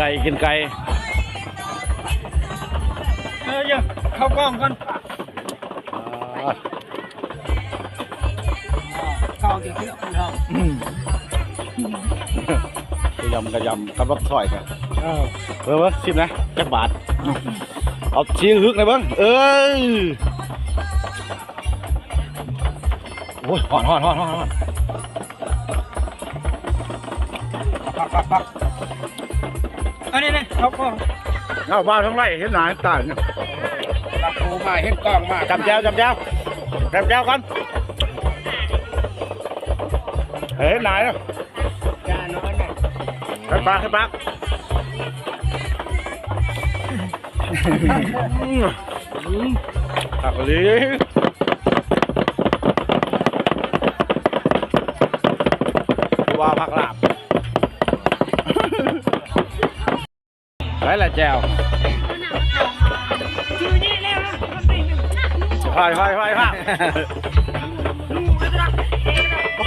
ໄກ່ ກິນໄກ່ ເອີ ເອົາເຂົ້າກ້ອງກ່ອນ ອ່າ ເຂົ້າກິນເຂົ້າ ອືມ ກະຢຳ ກະຢຳ ກັບລາບກ້ອຍກະ ເອີ ເບິ່ງ ຊິມນະ ຈັກບາດ ເອົາຊີ້ຮຶກນະເບິ່ງ ເອີ ໂອ້ຍ ຮ້ອນ ຮ້ອນ ຮ້ອນ ຮ້ອນ ຮ້ອນ ພັກ ພັກ ພັກ ອັນນີ້ນີ້ ເອົາກ້ອງ ເອົາ ບ່າວທອງໄຫຼ ເຫັນໜ້າເຫັນຕາເນາະ ລັກໂກມາ ເຫັນກ້ອງມາ ຈ້ຳແຈ່ວ ຈ້ຳແຈ່ວ ຈ້ຳແຈ່ວກ່ອນ ເຫັນໜ້າເນາະ ໃສ່ປາກ ໃສ່ປາກ. ຄັກອີ່ຫຼີ ວ່າຜັກລາບ ໃສລະແຈ່ວ ໂ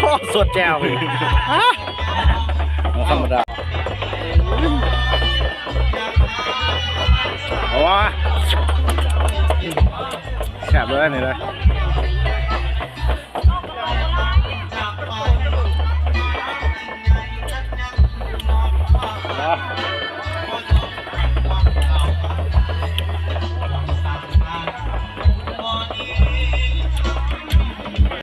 ອ້ ສົດແຈ່ວ ບໍ່ທຳມະດາ ເອົາວ່າ ແຊບເລີຍນີ້ເລີຍ